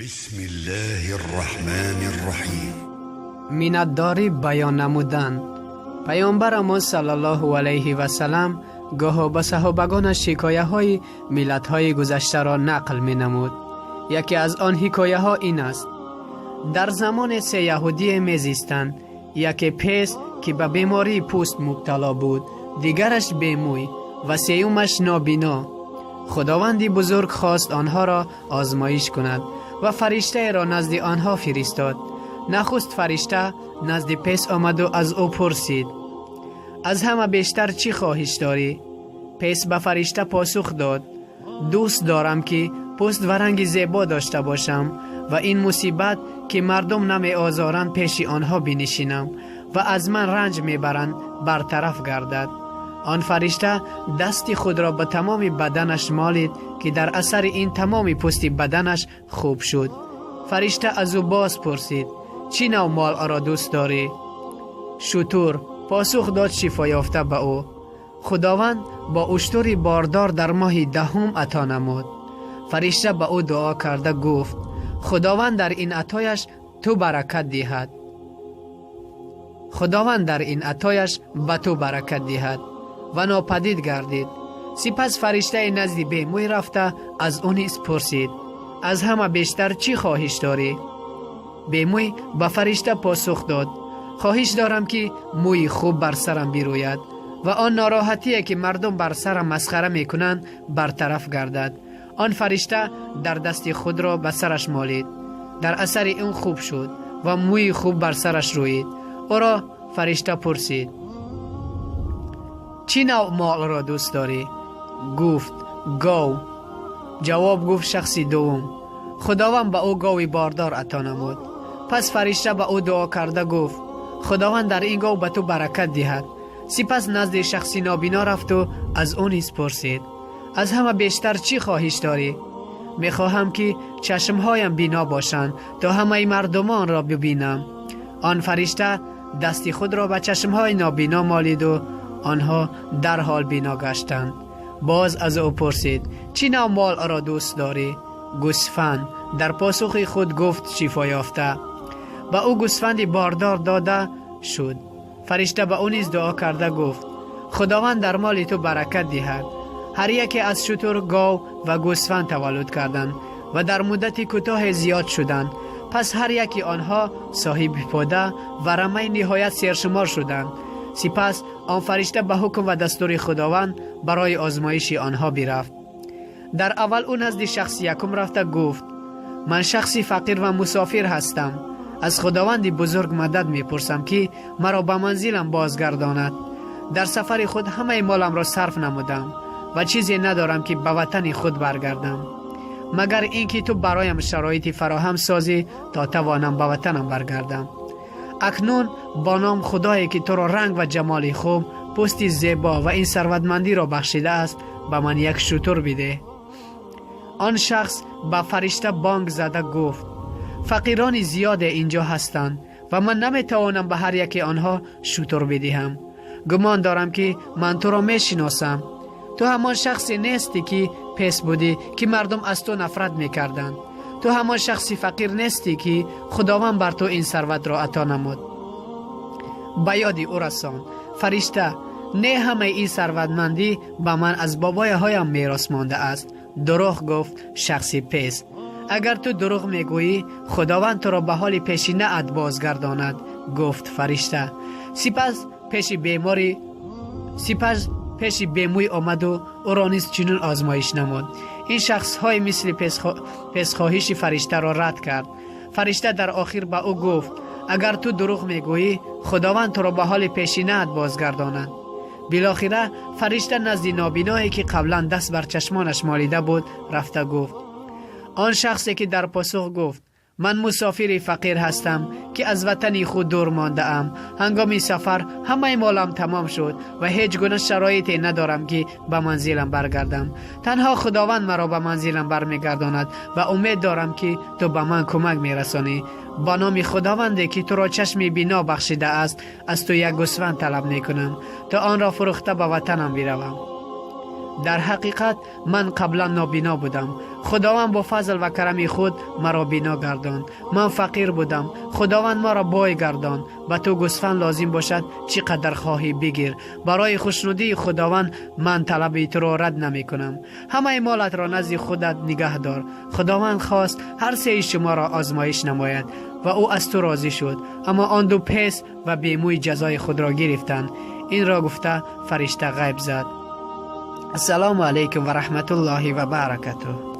بسم الله الرحمن الرحیم. Миннатдорӣ баён намудан. Паёмбарамон саллаллоҳу алайҳи васалам гоҳо ба саҳобагонаш ҳикояҳои миллатҳои гузаштаро нақл менамуд. Яке аз он ҳикояҳо ин аст: дар замоне се яҳудие мезистанд, яке пес, ки ба бемории пӯст мубтало буд, дигараш бемӯй ва сеюмаш нобино. Худованди бузург хост онҳоро озмоиш кунад ва фариштаеро назди онҳо фиристод. Нахуст фаришта назди пес омаду аз ӯ пурсид: «Аз ҳама бештар чӣ хоҳиш дорӣ?» Пес ба фаришта посух дод: «Дӯст дорам, ки пӯст ва ранги зебо дошта бошам ва ин мусибат, ки мардум намеозоранд, пеши онҳо бинишинам ва аз ман ранҷ мебаранд, бартараф гардад». Он фаришта дасти худро ба тамоми баданаш молид, ки дар асари ин тамоми пӯсти баданаш хуб шуд. Фаришта аз ӯ боз пурсид: «Чӣ нав молро дӯст дорӣ?» «Шутур», посух дод шифоёфта ба ӯ. Худованд бо уштури бордор дар моҳи 10 ато намуд. Фаришта ба ӯ дуо карда гуфт: «Худованд дар ин атояш ту баракат диҳад. Худованд дар ин атояш ба ту баракат диҳад», ва нопадид гардид. Сипас фариштаи назди бемӯй рафта, аз ӯ низ пурсид: «Аз ҳама бештар чӣ хоҳиш дорӣ?» Бемӯй ба фаришта посух дод: «Хоҳиш дорам, ки мӯи хуб бар сарам бирӯяд ва он нороҳатие, ки мардум бар сарам масхара мекунанд, бартараф гардад». Он фаришта дар дасти худро ба сараш молид. Дар асари ин хуб шуд ва мӯи хуб бар сараш рӯид. Ӯро фаришта пурсид: «Чӣ нав молро дӯст дорӣ?» Гуфт: «Гов», ҷавоб гуфт шахси дуввум. Худованд ба ӯ гови бордор ато намуд. Пас фаришта ба ӯ дуо карда гуфт: «Худованд дар ин гов ба ту баракат диҳад». Сипас назди шахси нобино рафту аз ӯ низ пурсид: «Аз ҳама бештар чӣ хоҳиш дорӣ?» «Мехоҳам, ки чашмҳоям бино бошанд, то ҳамаи мардумонро бибинам». Он фаришта дасти худро ба чашмҳои нобино молиду онҳо дарҳол бино гаштанд. Боз аз ӯ пурсид: «Чӣ нав молро дӯст дорӣ?» «Гӯсфанд», дар посухи худ гуфт шифоёфта. Ба ӯ гӯсфанди бордор дода шуд. Фаришта ба ӯ низ дуо карда гуфт: «Худованд дар моли ту баракат диҳад». Ҳар яке аз шутур, гов ва гӯсфанд таваллуд карданд ва дар муддати кӯтоҳе зиёд шуданд. Пас ҳар яки онҳо соҳиби пода ва рамаи ниҳоят сершумор шуданд. Сипас он фаришта ба ҳукм ва дастури Худованд барои озмоиши онҳо бирафт. Дар аввал ӯ назди шахси якум рафта гуфт: «Ман шахси фақир ва мусофир ҳастам. Аз Худованди бузург мадад мепурсам, ки маро ба манзилам бозгардонад. Дар сафари худ ҳамаи моламро сарф намудам ва чизе надорам, ки ба ватани худ баргардам, магар ин ки ту бароям шароити фароҳам созӣ, то тавонам ба ватанам баргардам. Акнун бо ном Худое, ки туро ранг ва ҷамоли хуб, пӯсти зебо ва ин сарватмандиро бахшидааст, ба ман як шутур бидеҳ». Он шахс ба фаришта бонг зада гуфт: «Фақирони зиёде инҷо ҳастанд ва ман наметавонам ба ҳар яке онҳо шутур бидиҳам. Гумон дорам, ки ман туро мешиносам. Ту ҳамон шахсе нестӣ, ки пес будӣ, ки мардум аз ту нафрат мекарданд? Ту ҳамон шахси фақир нестӣ, ки Худованд бар ту ин сарватро ато намуд?» Ба ёди ӯ расон фаришта: «Не, ҳамаи ин сарватмандӣ ба ман аз бобояҳоям мерос мондааст», дурӯғ гуфт шахси пес. «Агар ту дурӯғ мегӯӣ, Худованд туро ба ҳоли пешинаат бозгардонад», гуфт фаришта. Сипас пеши бемӯй омаду ӯро низ чунин озмоиш намуд. Ин шахсҳои мисли песхоҳиши фариштаро рад кард. Фаришта дар охир ба ӯ гуфт: «Агар ту дурӯғ мегӯӣ, Худованд туро ба ҳоли пешинаат бозгардонад». Билохира фаришта назди нобиное, ки қаблан даст бар чашмонаш молида буд, рафта гуфт. Он шахсе ки дар посух гуфт: «Ман мусофири фақир ҳастам, ки аз ватани худ дур мондаам. Ҳангоми сафар ҳамаи молам тамом шуд ва ҳеҷ гуна шароите надорам, ки ба манзилам баргардам. Танҳо Худованд маро ба манзилам бармегардонад ва умед дорам, ки ту ба ман кӯмак мерасонӣ. Ба номи Худованде, ки туро чашми бино бахшидааст, аз ту як гӯсфанд талаб мекунам, то онро фурӯхта ба ватанам биравам». Дар ҳақиқат ман қаблан нобино будам. Худованд бо фазл ва карами худ маро бино гардонд. Ман фақир будам, Худованд маро бой гардонд. Ба ту гӯсфанд лозим бошад, чӣ қадар хоҳӣ бигир. Барои хушнудии Худованд ман талаби туро рад намекунам. Ҳамаи молатро назди худат нигаҳ дор. Худованд хост ҳар сеи шуморо озмоиш намояд ва ӯ аз ту розӣ шуд. Аммо он ду пес ва бемӯй ҷазои худро гирифтанд. Инро гуфта фаришта ғайб зад. Ассалому алайкум ва раҳматуллоҳи ва баракатуҳ.